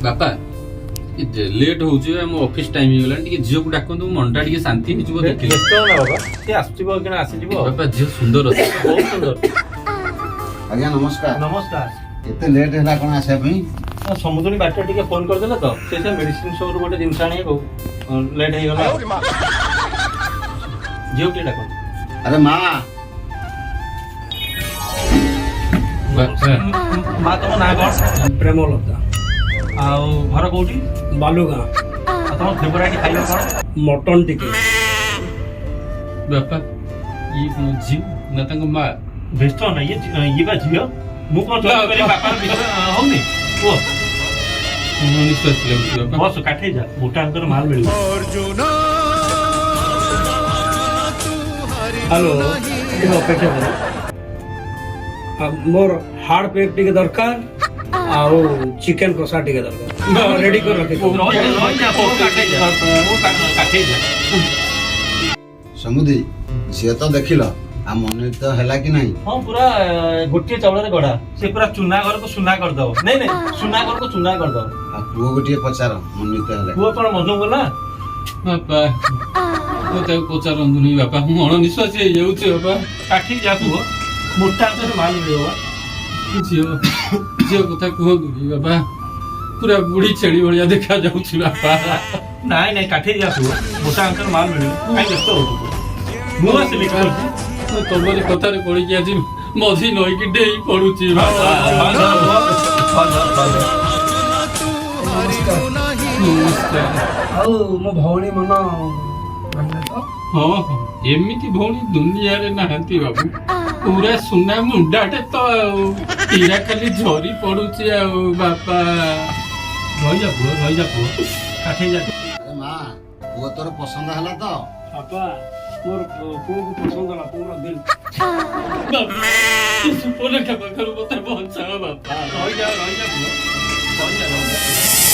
ବାପା, ଲେଟ୍ ହଉଛି, ଆମ ଅଫିସ ଟାଇମ ହେଇଗଲାଣି। ଟିକେ ଝିଅକୁ ଡାକନ୍ତୁ, ମନଟା ଟିକେ ଶାନ୍ତି ହେଇଯିବ ଦେଖିଲେ। ବ୍ୟସ୍ତ ନା ବାବା, ସେ ଆସୁଥିବ କିଣା ଆସିଯିବ। ବାପା, ଝିଅ ସୁନ୍ଦର ଅଛି। ବହୁତ ସୁନ୍ଦର। ଆଜ୍ଞା, ନମସ୍କାର। ନମସ୍କାର। ଏତେ ଲେଟ୍ ହେଲା କଣ ଆସିବା ପାଇଁ? ସମୁଦ୍ରୀ ବାଟରେ ଟିକେ ଫୋନ କରିଦେଲେ ତ, ସେ ମେଡିସିନ ଷ୍ଟୋରରୁ ଗୋଟେ ଜିନିଷ ଆଣିବାକୁ ଲେଟ୍ ହେଇଗଲା। ଝିଅ ଟିକେ ଡାକନ୍ତୁ। ଆରେ ମା। ବାପା। ମା, ତମ ନାଁ କଣ? ପ୍ରେମଲତା। ଆଉ ଘର କୋଉଠି? ବାଲୁଗାଁ। ଆଉ ତମ ଫେଭରାଇଟ୍ ଖାଇବା କଣ? ମଟନ ଟିକେ। ବାପା, ଇଏ କଣ ଝିଅ ନା ତାଙ୍କ ମା? ବ୍ୟସ୍ତ ନା, ଇଏ ବା ଝିଅ। ମୁଁ କଣ ଚଏସ୍ କରି ବାପାର ବିଷୟ ହଉନି କୁହ। ଅଣନିଶ୍ୱାସୀ ଲାଗୁଛି ବାପା। ବସ, କାଠେଇ ଯା, ମୋଟା ଅଙ୍କର ମାଲ ମିଳିବ। ହ୍ୟାଲୋ, ଟିକେ ଅପେକ୍ଷା କର। ଆଉ ମୋର ହାର୍ଡ ପେକ୍ ଟିକେ ଦରକାର ଆଉ ଚିକେନ କଷା ଟିକେ ଦରକାର, ରେଡି କରି ରଖିଥାଅ। ରହିଯା, ରହିଯା ପୁଅ, କାଠେଇ ଯା ପୁଅ, କାଠେଇ ଯା। ସମୁଦି, ଝିଅ ତ ଦେଖିଲ, ଆଉ ମନୋନୀତ ହେଲା କି ନାହିଁ? ହଁ, ପୁରା ଗୋଟିଏ ଚାଉଳରେ ଗଢା ସେ, ପୁରା ଚୁନା ଘରକୁ ସୁନା କରିଦବ। ନାଇଁ ନାଇଁ, ସୁନା ଘରକୁ ଚୁନା କରିଦବ। ଆଉ ପୁଅକୁ ଟିକେ ପଚାର, ମନୋନୀତ ହେଲା କି? ପୁଅ କଣ ମନକୁ ଗଲା? ବାପା, ମୁଁ ତାକୁ ପଚାରନ୍ତୁନି ବାପା, ମୁଁ ଅଣନିଶ୍ୱାସୀ ହେଇଯାଉଛି ବାପା। କାଠେଇ ଯା ପୁଅ, ମୋଟା ଅଙ୍କରେ ମାଲ ମିଳିବ ବା। ଝିଅ କଥା କୁହନ୍ତୁନି ବାପା, ପୁରା ବୁଢୀ ଛେଳି ଭଳିଆ ଦେଖା ଯାଉଛି ବାପା। ନାଇଁ ନାଇଁ, କାଠେଇ ଯା ପୁଅ, ମୋଟା ଅଙ୍କର ମାଲ ମିଳିବ। କାଇଁ ବ୍ୟସ୍ତ ହଉଛୁ ପୁଅ? ମୁଁ ଆସିଲି କରୁଛି। ମୁଁ ତମରି କଥାରେ ପଡିକି ଆଜି ମଝି ନଈକି ଡେଇଁ ପଡୁଛି ବାପା। ନମସ୍କାର। ଆଉ ମୋ ଭଉଣୀ ମନ ଭାଙ୍ଗିଲା ତ? ହଁ, ଏମିତି ଭଉଣୀ ଦୁନିଆରେ ନାହାନ୍ତି ବାବୁ। ପୁରା ସୁନା ମୁଣ୍ଡାଟେ ତ, ଆଉ ହୀରା ଖାଲି ଝରି ପଡୁଛି ଆଉ ବାପା। ରହିଯା ପୁଅ, ରହିଯା ପୁଅ, କାଠେଇ ଯା। ଆରେ ମା, ପୁଅ ତୋର ପସନ୍ଦ ହେଲା ତ? ବାପା, ମୋର ପୁଅକୁ ପସନ୍ଦ ହେଲା ପୁରା ଦିଲ। ସୁପର୍ଣ୍ଣରେଖା ପାଖରୁ ମତେ ବଞ୍ଚାଅ ବାପା। ରହିଯା, ରହିଯା ପୁଅ, ରହିଯା, ରହିଯା।